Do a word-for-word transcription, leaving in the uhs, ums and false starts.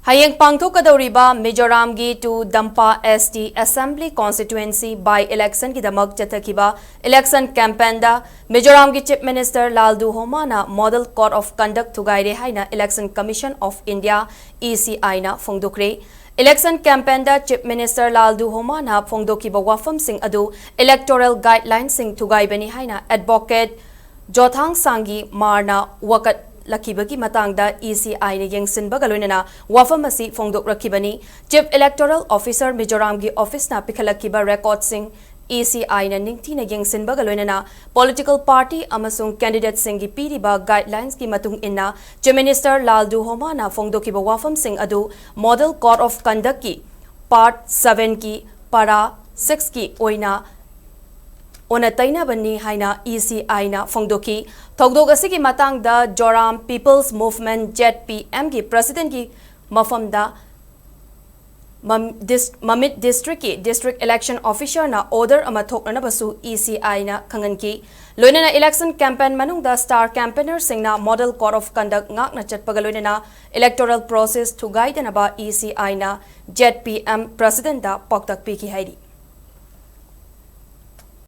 ꯍꯌꯦꯡ ꯄꯥꯡꯊꯣꯛꯀꯗꯧꯔꯤꯕ ꯃꯤꯖꯣꯔꯥꯝꯒꯤ ꯇꯨ Dampa S T Assembly Constituency by election ꯒꯤꯗꯃꯛ ꯆꯠꯊꯈꯤꯕ election campaign ꯗ ꯃꯤꯖꯣꯔꯥꯝꯒꯤ Chief Minister Lalduhoma Model Code of Conduct ꯊꯨꯒꯥꯏꯔꯦ ꯍꯥꯏꯅ Election Commission of India, E C I ꯅ ꯐꯣꯡꯗꯣꯛꯈ꯭ꯔꯦ꯫ Election campaign ꯗ Chief Minister ꯂꯥꯜꯗꯨ ꯍꯣꯃꯥꯅ ꯐꯣꯡꯗꯣꯛꯈꯤꯕ ꯋꯥꯐꯝꯁꯤꯡ ꯑꯗꯨ electoral guideline ꯁꯤꯡ ꯊꯨꯒꯥꯏꯕꯅꯤ ꯍꯥꯏꯅ Advocate ꯖꯣꯊꯥꯡ ꯁꯥꯡꯒꯤ ꯃꯥꯔꯅ ꯋꯥꯀꯠꯂꯛꯈꯤꯕꯒꯤ ꯃꯇꯥꯡꯗ E C I ꯅ ꯌꯦꯡꯁꯤꯟꯕꯒ ꯂꯣꯏꯅꯅ ꯋꯥꯐꯝ ꯑꯁꯤ ꯐꯣꯡꯗꯣꯛꯂꯛꯈꯤꯕꯅꯤ꯫ Chief Electoral Officer ꯃꯤꯖꯣꯔꯥꯝꯒꯤ office ꯅ ꯄꯤꯈꯠꯂꯛꯈꯤꯕ record ꯁꯤꯡ E C I ꯅ ꯅꯤꯡꯊꯤꯅ ꯌꯦꯡꯁꯤꯟꯕꯒ ꯂꯣꯏꯅꯅ political party ꯑꯃꯁꯨꯡ candidate ꯁꯤꯡꯒꯤ ꯄꯤꯔꯤꯕ guidelines ꯀꯤ ꯃꯇꯨꯡ ꯏꯟꯅ Chief Minister ꯂꯥꯜꯗꯨ ꯍꯣꯃꯥꯅ ꯐꯣꯡꯗꯣꯛꯈꯤꯕ ꯋꯥꯐꯝꯁꯤꯡ ꯑꯗꯨ Model Code of Conduct ꯀꯤ Part seven ꯀꯤ Para six ꯀꯤ ꯑꯣꯏꯅ ꯑꯣꯟꯅ ꯇꯩꯅꯕꯅꯤ ꯍꯥꯏꯅ E C I ꯅ ꯐꯣꯡꯗꯣꯛꯈꯤ꯫ ꯊꯧꯗꯣꯛ ꯑꯁꯤꯒꯤ ꯃꯇꯥꯡꯗ Zoram People's Movement, Z P M ꯒꯤ President ꯀꯤ ꯃꯐꯝꯗ ꯃꯝ-, ꯗꯤꯁ-, ꯃꯃꯤꯠ district ꯀꯤ District Election Officer ꯅ order ꯑꯃ ꯊꯣꯛꯅꯅꯕꯁꯨ E C I ꯅ ꯈꯪꯍꯟꯈꯤ꯫ ꯂꯣꯏꯅꯅ election campaign ꯃꯅꯨꯡꯗ star campaigner ꯁꯤꯡꯅ Model Code of Conduct ꯉꯥꯛꯅ ꯆꯠꯄꯒ ꯂꯣꯏꯅꯅ electoral process ꯊꯨꯒꯥꯏꯗꯅꯕ E C I ꯅ Z P M President ꯗ ꯄꯥꯎꯇꯥꯛ ꯄꯤꯈꯤ ꯍꯥꯏꯔꯤ꯫